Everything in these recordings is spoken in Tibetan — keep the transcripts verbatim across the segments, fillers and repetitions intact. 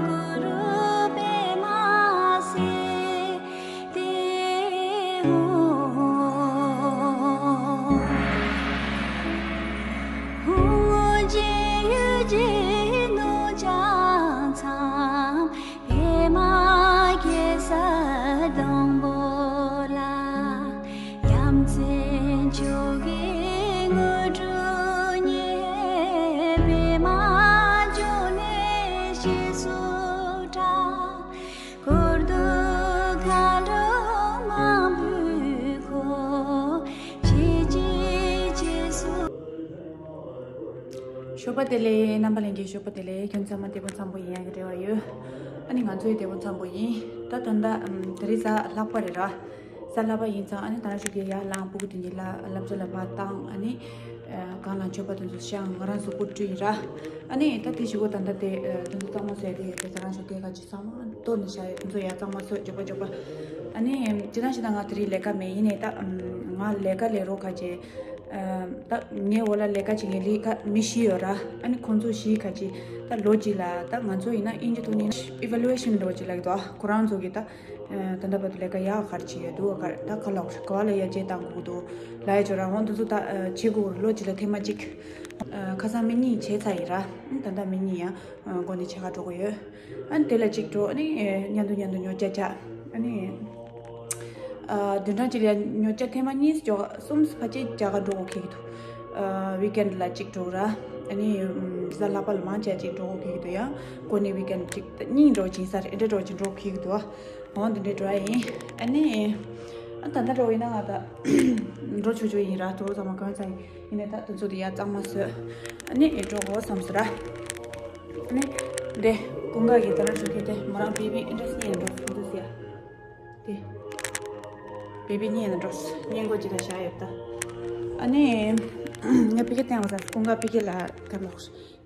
གུ་རུ་པདྨ་སིདྡྷི་ཧཱུྃ། ཧཱུྃ་ཨོ་རྒྱན་ཡུལ་གྱི་ནོར་བྱང་མཚམས། པདྨ་གེ་སར་སྡོང་པོ་ལ། ཡ་མཚན་མཆོག་གི་དངོས་གྲུབ་བརྙེས། པདྨ་འབྱུང་གནས་རྗེས་སུ་འབྲང་། བཀུར་སྟི་མཁའ་འགྲོ་མང་པོས་བསྐོར། ཁྱེད་ཀྱི་རྗེས་སུ། ཞོགས་པ་བདེ་ལེགས། རྣམ་པ་ལྷན་རྒྱས་ཞོགས་པ་བདེ་ལེགས། ཁྱོད་ཚང་མ་བདེ་པོ་འཚམ་པོ་ཡིན་ཡག་གི་རེ་བ་ཡོད། ཨ་ནི་ང་ཚོ་ཡང་བདེ་པོ་འཚམ་པོ་ཡིན། ད་ད་ལྟ་ཨམ་དེ་རིང་གཟའ་ལྷག་པ་རེད་ར། གཟའ་ལྷག་པ་ཡིན་ཙང་ཨ་ནི་ད་རང་ཞོགས་ཀས་ཡར་ལངས། སྤུ་གུ་དེ་གཉིས་ལ་ལབ་ཙེ་ལ་མར་བཏང་། ཨ་ནི་ཨ་གང་ལ་མཆོད་པ་དེ་ཚོ་བཤམས། ང་རང་གཟུགས་པོ་བཀྲུས་ཡིན་ར། ཨ་ནི་ད་དེ་བཞི་པོ་ད་ལྟ་དེ་ཨ་དེ་ཚོ་གཙང་མ་བཟོས་ཏེ་དེ་ད་རང་ཞོགས་ཀས་ཁ་ཅིག་ཚང་མ་གཏོར་ནས་བཞག་ཡོད། དེ་ཚོ་ཡར་གཙང་མ་བཟོས་མགྱོགས་པོ་མགྱོགས་པོ། ཨ་ནི་ཅི་ད་ཞིག་ད་ང་དེ་རིང་ལས་ཀ་མེད། ཡིན་ནའི་ད་ཨམ་ང་ལས་ཀ་ལས་རོགས་ཁ་ཅིག་ཨ་ད་ངའི་འོག་ལ་ལས་ཀ་བྱེད་མཁན་ལས་ཀ་མི་བཞི་ཡོད་ར། ཨ་ནི་ཁོང་ཚོ་བཞི་ཁ་ཅིག་ད་ལོ་གཅིག་ལ་ད་ང་ཚོ་ཡིན་ན་དབྱིན་ཇི་ཐོག་ནས་ཨི་ཝ་ལུ་ཨེ་ཤན་འདྲ་བོ་ཅིག་ལབ་ཀྱི་འདུག་ཁོ་རང་ཚོ་གིས་ད་ཨ་ད་ལྟ་བར་དུ་ལས་ཀ་ཡག་ག་རེ་བྱས་ཡོད་འདུག་ག་རེ་ད་ག་ལབ་དགོས་རེད། ག་བ་ལ་ཡར་རྒྱས་གཏང་དགོས་ཀྱི་འདུག་ལབ་ཡ་ཅིག་ཡོད་ར། འོ་འདི་ཚོ་ད་ཨ་བྱེད་དགོས་རེད། ལོ་གཅིག་ལ་ཐེངས་མ་གཅིག་ཨ་ཁ་སང་མི་གཉིས་བྱས་ཚར་ཡིན་ར། ཨ་ད་ལྟ་མི་གཉིས་ཡང་ཨ་འགོ་ནས་བྱེད་ག་འགྲོ་གི་ཡོད། ཨ་ནི་དེ་ལ་གཅིག་འགྲོ། ཨ་ནི་ཨ་མཉམ་དུ་མཉམ་དུ་ཉོ་ཆ་རྒྱག་ཨ་ནི། ཨ་བདུན་ཕྲག་གཅིག་ལ་ཉོ་ཆ་ཐེངས་མ་གཉིས་ཅོག་གསུམ་ཕལ་ཆེར་རྒྱག་ག་འགྲོ་དགོས་ཁེལ་གྱི་འདུག་ཨ་ཝིག་ཨེན་ཌི་ལ་གཅིག་འགྲོ་ར། ཨ་ནི་ཨམ་གཟའ་ལྷག་པ་ལ་མང་ཆེ་གཅིག་འགྲོ་དགོས་ཁེལ་གྱི་འདུག་ཡང་འགོ་ནས་ཝིག་ཨེན་ཌི་གཅིག་གཉིས་འགྲོ་ཕྱིན་ས་རེད། འདྲ་འགྲོ་ཕྱིན་འགྲོ་ཁེལ་གྱི་འདུག་འོ་འདི་འདྲའི་འགྲོ་ཡ་ཡིན། ཨ་ནི་ཨ་ད་ལྟ་འགྲོ་ཡིན་ན་ང་ད་འགྲོ་ཆོག་ཆོག་ཡིན་ར། དོ་ཚང་མ་གང་ཚང་ཡིན་ནས་ད་དུ་ཚོད་དུ་ཡ་གཙང་མ་བཟོས། ཨ་ནི་འགྲོ་དགོས་བསམ་སོང་ར། ཨ་ནི་འདི་ཀུན་དགའ་གི་ད་རང་ཞུ་ཁེ་དེ་མོ་རང་བེ་བི་ཨེ་འདྲ་སྙིང་འགྲོ་འདུག་ཟེར་ཡ། དེ། བེ་བི་གཉིས་ཡིན་ན་འགྲོ། གཉིས་མགོ་གཅིག་ལ་བཞག་ཡོད་ད། ཨ་ནི། ངས་ཕ་གི་བསྟན་པ་ཟེར་ཀུན་དགའ་ཕ་གི་ལ་ག་ལོག་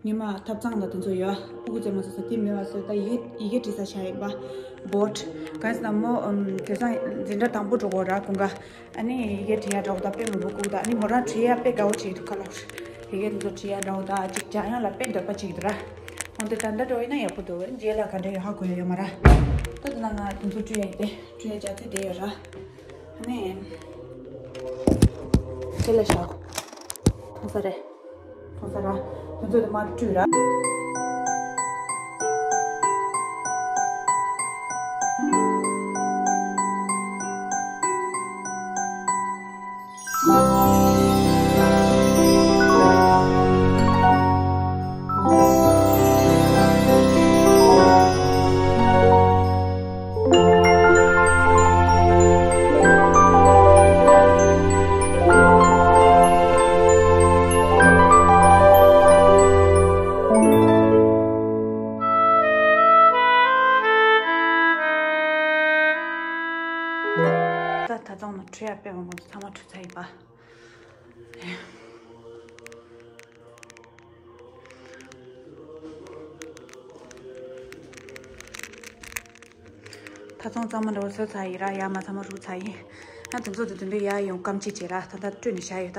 ཉི་མ་ཐབ་ཚང་ལ་དེ་ཚོ་ཡོད། ཕྲུ་གུ་བཙས་མ་བཟོ་ས་དེ་མེད་པ་བཟོས་ད་ཡི་གེ་ཡི་གེ་བྲིས་ས་བཞག་ཡོད་པ། བོཌ། གང་ཟེར་ན་མོ་དེང་སང་འཛིན་གྲྭ་དང་པོ་འགྲོ་གོ་ར་ཀུན་དགའ། ཨ་ནི་ཡི་གེ་བྲིས་ཡ་འདྲ་བོ་ད་དཔེ་མང་པོ་བསྐུར་ད། ཨ་ནི་མོ་རང་བྲིས་ཡ་དཔེ་དགའ་བོ་བྱེད་འདུག་ག་ལོག་ཡི་གེ་དེ་ཚོ་བྲིས་ཡ་འདྲ་བོ་ད་ཅིག་སྦྱང་ཡ་ལ་དཔེ་འདོད་པ་བྱེད་འདུག་ར། འོན་ཏེ་ད་ལྟ་འགྲོ་ཡིན་ན་ཡག་པོ་འདུག་རྗེས་ལ་ག་འདྲ་ཡོད་ཧ་གོ་ཡ་ཡོད་མ་ར། ད་དེ་ན་ང་དེ་ཚོ་བཀྲུ་ཡ་ཡིན་ཏེ། བཀྲུ་ཡ་རྒྱག་ཚད་དེ་ཡོད་ར། ཨ་ནི། དེ་ལ་བཞག་མཐོང་ས་རེད། མཐོང་ས་ར། དེ་ཚོ་དེ་མར་བཀྲུས་ར། ད་ད་དུང་ནི་བཀྲུ་ཡ་དཔེ་མང་པོ་ཚང་མ་བཀྲུས་ཚར་ཡིན་པ། ད་ཚང་གཙང་མ་འདྲ་བོ་བཟོས་ཚར་ཡིན་ར། ཡར་མར་ཚང་མ་རུབ་ཚར་ཡིན། ཨ་དེ་ཚོ་དེ་དུམ་པའི་ཡར་ཡོང་སྐམ་ཅིག་བྱས་ར། ད་ལྟ་བཀྲུས་ནས་བཞག་ཡོད་ད།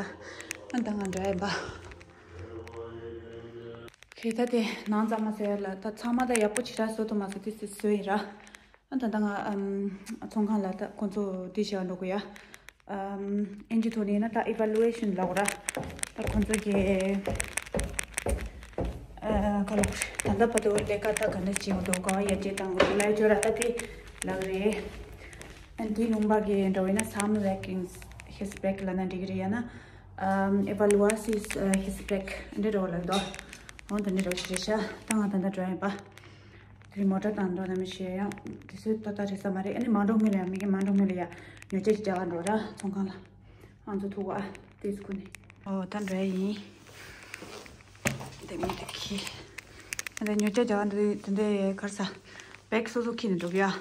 ཨ་ད་ང་འགྲོ་ཡིན་པ། ཁྱེད་ད་དེ་ནང་གཙང་མ་བཟོ་ཡ་ལ་ད་ཚང་མ་ད་ཡག་པོ་ཅིག་ར་བཟོ་ཐུབ་མ་སོང་། ཏོག་ཙམ་བཟོས་ཡིན་ར། ཨ་ད་ད་ང་ཨམ་ཚོང་ཁང་ལ་ད་ཁོང་ཚོ་དེ་བྱེད་པ་འགྲོ་དགོས་ཡ། ཨམ་ཨིན་ཇི་ཐོག་ནས་ཡིན་ན་ད་ཨི་ཝ་ལུ་ཨེ་ཤན་ལབ་དགོས་ར། ད་ཁོང་ཚོ་གི་ཨ་ག་ལབ་དགོས་རེད། ད་ལྟ་བར་དུ་ལས་ཀ་ད་ག་འདྲ་བྱེད་དགོས་འདུག་ག་བ་ཡར་རྒྱས་གཏང་དགོས་འདུག་ལབ་ཡ་ཅིག་ཡོད་ར། ད་དེ་ལབ་རེད། ཨ་དེའི་ལུང་པ་གི་འདྲ་བོ་ཡིན་ན་Some Rankings His Back ལབ་ན་འགྲིག་གི་རེད། ཡང་ན་ཨམ་Evaluations His Back འདི་འདྲ་བོ་ལབ་འདུག་འོ་དེ་འདྲ་འདྲ་བོ་ཞིག་རེད་ཤག་ད་ང་ད་ལྟ་འགྲོ་ཡིན་པ། དེ་རིང་མོ་ཊ་དང་འགྲོ་ན་མི་ཤེས་ཡང་དེ་ཚོ་ཏག་ཏག་རེད་ས་མ་རེད། ཨ་ནི་མ་འགྲོ་སྔོན་ལ་ཡང་མི་གི་མ་འགྲོ་སྔོན་ལ་ཡང་ཉོ་ཆ་ཅིག་རྒྱག་ག་འགྲོ་ར་ཚོང་ཁང་ལ། ང་ཚོ་ཐུག་ག་ཨ་དེ་ཚོ་ཁུ་ནས། ཨོ་ད་འགྲོ་ཡ་ཡིན། དེ་མི་དེ་ཁི། ཨ་ད་ཉོ་ཆ་རྒྱག་ག་འགྲོ་དེ་འདྲའི་གར་ས། བེག་སོ་སོ་ཁྱེར་ནས་འགྲོ་གི་ཡ།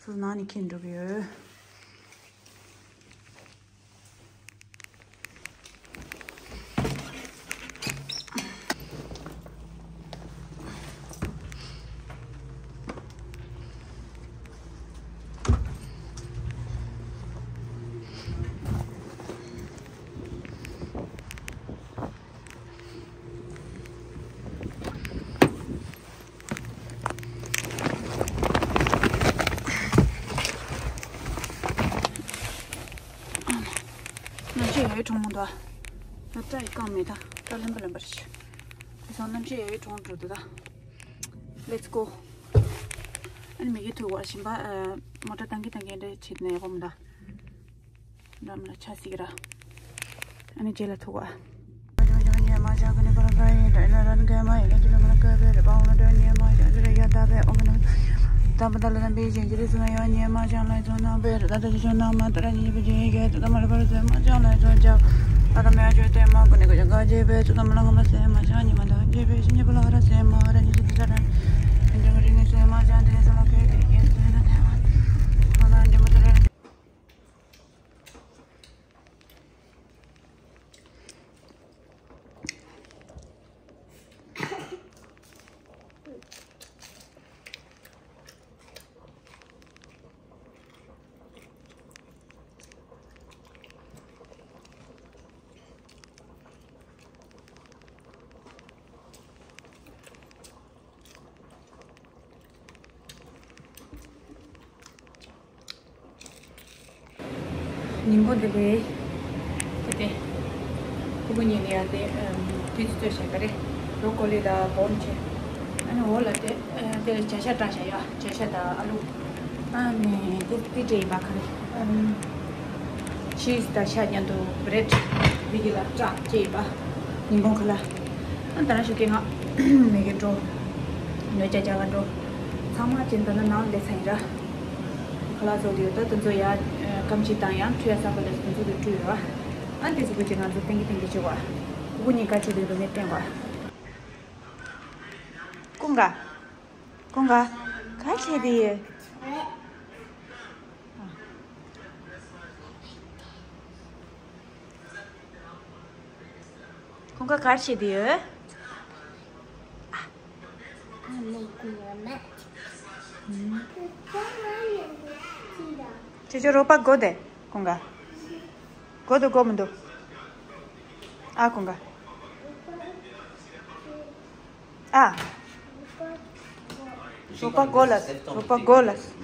སོ་སོ་ནང་ནས་ཁྱེར་ནས་འགྲོ་གི་ཡོད། གྲོང་མོ་འདུག་ཨ། སྐྲ་ཡི་རྐང་མེད་ད། སྐྲ་ལེན་པ་ལེན་པར་ཤི། དེ་སང་གནམ་གཤིས་ཡག་གི་གྲོང་འགྲོ་འདུག་ད། Let's go། ཨ་ནི་མི་གི་ཐུག་བ་ཞིམ་པ། མོ་ཊ་བཏང་གི་བཏང་གི་འདྲ་བྱེད་ན་ཡག་པོ་མི་འདུག་འགྲམ་ལ་ཆ་སྲིད་ཀྱི་ར། ཨ་ནི་རྗེས་ལ་ཐུག་བ། ཉིན་གུང་དེ་ལས་དེ་དེ་ཕྲུ་གུ་གཉིས་ནས་ཡང་དེ་དུས་ཚོད་བཤད་པ་རེད། བྲོ་ཀོ་ལི་དང་བོམ་བྱས། ཨ་ནི་འོག་ལ་དེ་དེ་ལ་བྱ་ཤ་བཀྲ་བཞག་ཡ། བྱ་ཤ་དང་ཨ་ལུ། ཨ་ནི་དེ་དེ་སྤྲད་ཡིན་པ་ག་རེ། ཨམ། ཆིས་དང་ཤ་མཉམ་དུ་བྷི་རེད་འདི་གི་ལ་བཀྲ་བྱས་ཡིན་པ། ཉིན་གུང་ཁ་ལ། ཨ་ད་རང་ཞོགས་ཀས་ང་མེ་གེ་འགྲོ། ཉོ་ཆ་རྒྱག་ག་འགྲོ། ཚང་མ་ཅན་ད་ན་ནང་ལས་ཚ་ཡིན་ར། ཁ་ལག་བཟོ་དུས་ད་དུ་ཚོ་ཡ་སྐམ་ཆི་དང་ཡང་ཁྲུས་ཡ་ས་ག་ལས་དུ་ཚོ་དུ་ཁྲུས་ཡོད་བ། ཨ་དེ་ཚོ་གུ་ཅི་ང་ཚོ་ཏན་གི་ཏན་གི་བྱེད་བ། ཁུ་གུ་གཉིས་ཀ་ཅི་དུ་དུ་མེ་བསྟན་བ། ཀུན་དགའ། ཀུན་དགའ། ག་བྱེད་དེ་ཡོད། ཀུན་དགའ་ག་བྱེད་དེ་ཡོད། ཁྱོད་ཚོ་རོགས་པ་དགོས་དེ་ཀུན་དགའ། དགོས་འདུག་དགོས་མི་འདུག་ཨ་ཀུན་དགའ། ཨ། རོགས་པ་དགོས་ལ། རོགས་པ་དགོས་ལ།